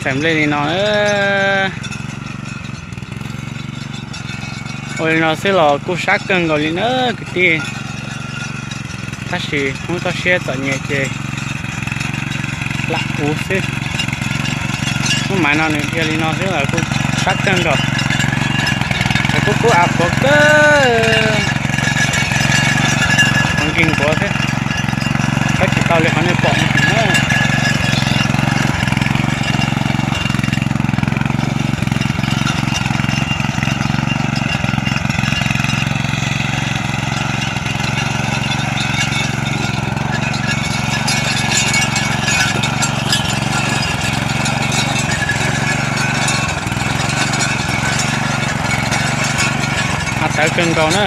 Txawm nplej li no. Ua li no xwb los kuj sab kawg nkaus li na kwv tij. Tab sis hnub toj siab txom nyem ces lam kuv xwb. Hnub maiv no nws dhia li no xwb los kuj sab kawg nkaus. Ces kuj kub av puav kawg, qhov nkees nkuav xwb, saib tsis tau li qhov nej pom no na. Av tawv kawg nkaus na.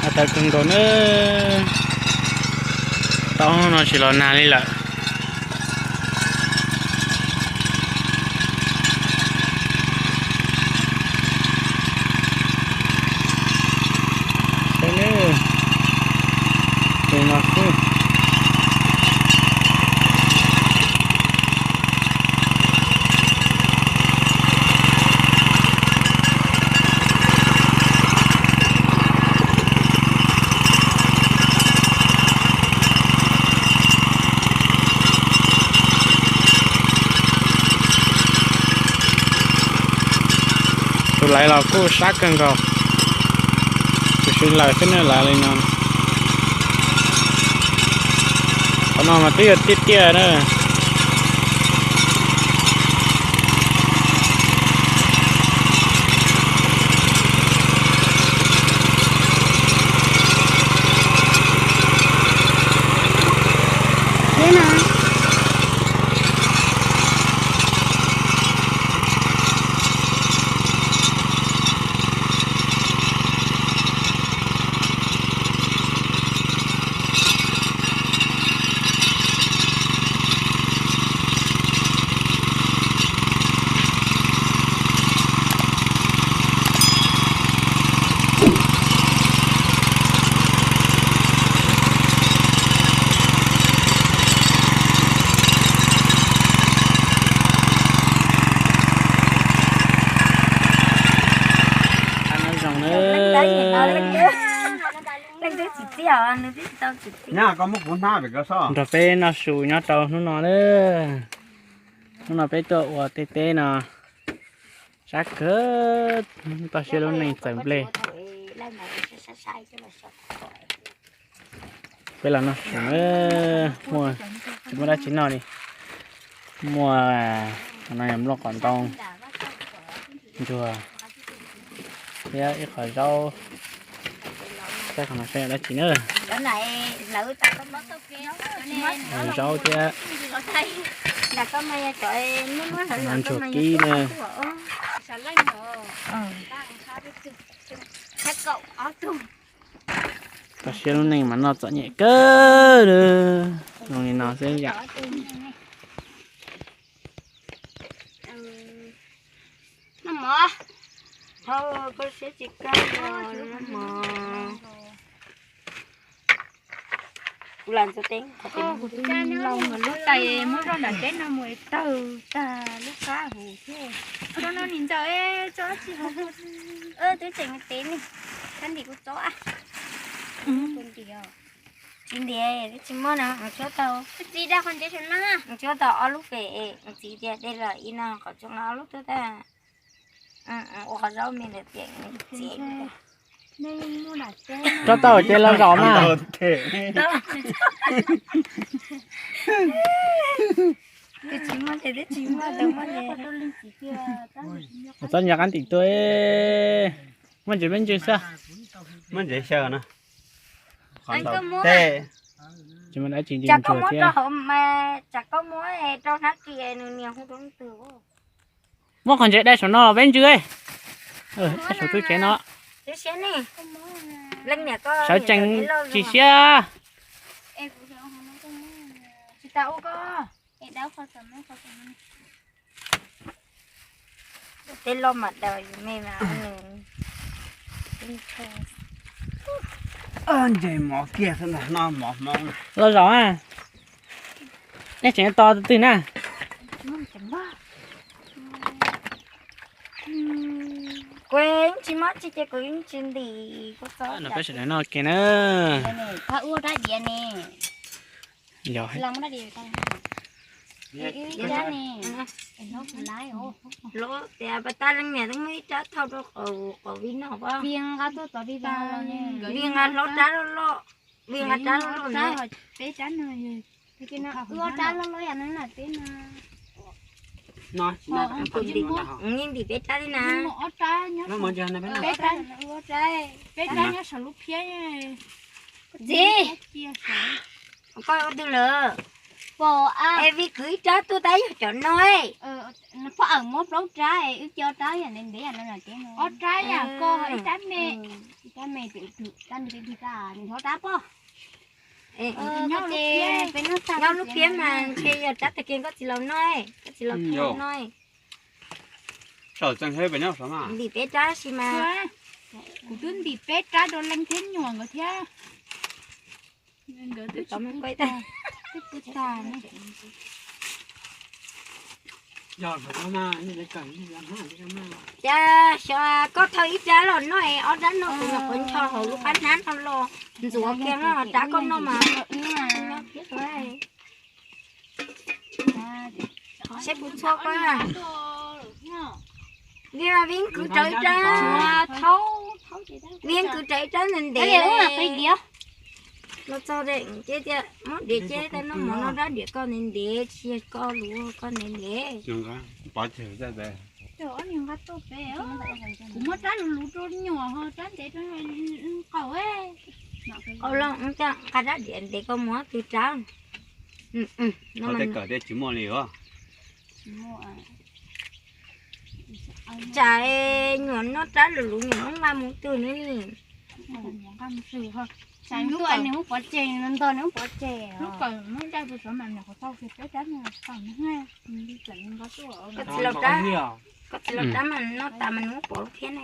Av tawv kawg nkaus na, tau no tsis los nag li lawm. Saib nawb, tus no xwb. Tus lawv los kuj sab kawg nkaus, tus siv lawm xwb na lawv li no. Qhov no mas twb yog tiaj tiaj na. Nyob koj muab kuv hnab pem koj soj. Nrog peb noj su nyob rau hnub no na. Hnub no peb tuaj ua tej teb no, sab kawg, toj siab lub neej txawm nplej. Peb los noj su na, muaj, tsis muaj dab tsi noj li. Muaj no yog nplooj qos ntoo, Ntsuag thiab ib qho zaub. Saib qhov no saib yog dab tsi na. Zaub thiab ntsuag kib na. Koj siab lub neej mas noj txom nyem kawg. Zoo li no xwb yam. Noj mov, thov koj siab tsis kaj los noj mov. Kuv lam ntxuav teb, kuv tus lau mas lub tais muab zoj nram teb no mus tawg tag lub qab huv thiab. Tso no nim ntxawm tso tsis hov. Twb tseem teb ne, thab ntim kuv txob. Tsis ntim, twb tsis muaj na, tshuab tau. Txiv da qhov ntsev saum no, tshuab tau ob lub pem, txiv tias de los ib no qhov tsoom no ob lub tuaj tag. Ua qhov zaub me ntawd tias txiv. Tsob tau ces los zaum mas. Txob nco qab ntim tuaj, muaj ntses peb ntsws xwb. Muaj ntses xyaw na. Tsis muaj dab tsi ntsws ntsuag thiab. Muab qhov ntses dai saum no los peb ntsws. Saum tub tsev no. Sawv tsees tsis siab. Tej loj mas daws yus me mas. Ntseg mov kiag xwb ntag, noj mov hmoob. Los zaum a. Nej tseem to twg na? Kuv yeej tsis muaj tsi ces kuv yeej tsis ntim kuv txob. Peb sawv daws noj kiag na. Ua rab diav ne. Tias pas tas leej niam twb muaj ib rab thauj rau qhov vij no, vij nqa hlob rab loj loj, vij nqa rab loj loj na. Peb rab no, ua rab loj loj yam no na peb no. Yeej ntim peb rab li na. Peb rab nyob saum lub phiab. Txiv, koj ua twg lawm? Es vij kwv ib rab tuaj tab yog cov no. Poj awm muab plaub rab, wb cia ob rab yam ntev ntev yam no na. Ob rab yam ko, ib rab me, ib rab me, rab me dig dig tag, nws hlob rab poj. Nyob lub phiab mas ntshe yog rab tag kis koj txiv laus noj, koj txiv laus noj. Ntim peb rab si mas. Kuv twb ntim peb rab rau Leej thiab Nyuam nkawd thiab. Nkawd twb tsis pw tag. Cas xyov koj thauj ib rab los noj es ob rab no kuv nyuam qhuav ncho hauv lub qab hnab no los ntxuav kiag no rab koj noj mas. Seb puas txhua koj. Vij, Vij kwv rawv ib rab, Vij kwv rawv ib rab ntev ntev. Los txog ces tias muab diav ces tau noj mov no rab diav koj ntev ntev, tsis yog koj lus koj ntev ntev. Kuv muab rab lus lus rau Nyuam ho rab ntev rau qaum. Qaum los nqa rab diav ntev koj muab twg rab. Tej kawm tej tsis muaj li os. Tsam Nyuam noj rab lus lus Nyuam muab nqa mus twg ne. Nws pov tseg, ntog nws pov tseg. Lub kawm muab ncaij pw sov mas nyuam qhuav tau kiag peb rab no, koj txiv laus rab mas noj tas mas nws muab pov lub phiab na.